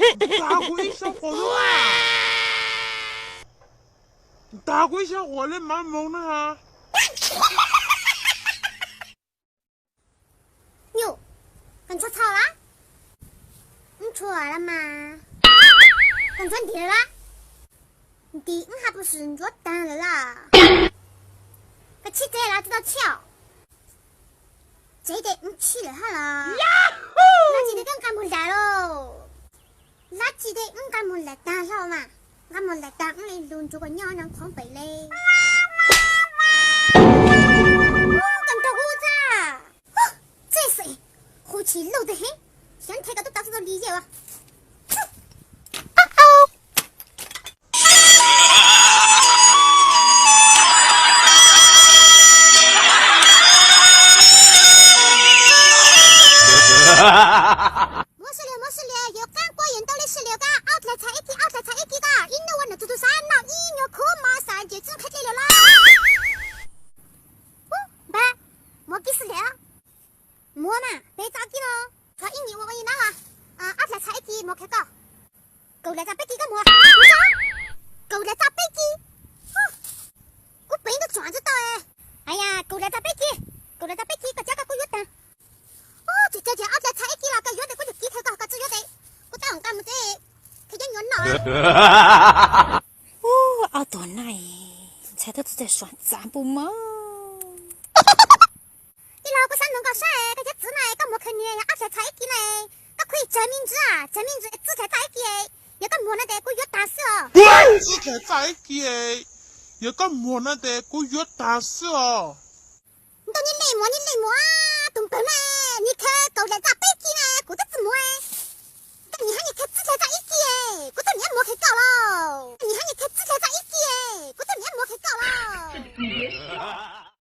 Ntag kuv ib sab quas, ntag kuv ib sab quas li mav moog na. Nyuj, koj ntshua txhaum lawm? Ntshua lawm mas. Koj ntshua ntim lawm lawm? Ntim wb haj puas sim ntsuav taag lawm lawm. Koj tshib tsev lawm tsis tau tshib os? Tsev ces wb tshib lawm hab los? Dlaab tsi nws twb nqa muag dlaag lauj? Dlaab tsi ces wb nqa muag dlaag taag hlo mas? Nqa muag dlaag taag wb le lug ntsuav kuas nyob nyob qhov pem le. Koj nrug kuv txag. Txij xwm, hu tsis lug twg heev, xyov nthe koj tub tau txuj tau li yej ua. Muab sib lias, muab sib lias, yuav qaab kua yuav ntau le sib lias koj, ob dlaag txhais ib kis, ob dlaag txhais ib kis koj, ib nub ua nam txug tug xav noj ib nyuag khuv mov xav nce txuj qheb dlej lawm lawm. Npawg, muab kib sib lias. Muab mas peb txoj kib no. Txhais ib nyuag ua ib nab los, ob dlaag txhais ib kis muag kheev koj. Kaum dlaag txhais peb kis koj muag. Kaum dlaag txhais peb kis. Kuv peev ntuj tsuam tsi tau. Hais yog kaum dlaag txhais peb kis, kaum dlaag txhais peb kis koj cab koj kuj yuav taag. Tsis tau ces ob dlaag txhais ib kis los koj yuav tes kuv yuav kib kheev koj, koj tsi yuav tes kuv tab tom nqa mus tsev, kheev cov nyuag noj. Ub, ob tug no ntxhais tub txawj suav txav npuj mog. Tij laug, kuv xav nug koj saib, koj cov txiv na, koj muag kheev niag yog ob dlaag txhais ib kis na, koj khuv tsawg me ntsis, tsawg me ntsis txij txhais txaj ib kis, yog koj muag no tes kuv yuav taag xwb os. Txij txhais txaj ib kis, yog koj muag no tes kuv yuav taag xwb os. Ntuj, neb leej muag, neb leej muag, tus npawg na, nws kheev kaum dlaag txhais peb kis na, kuv twb tsi muag.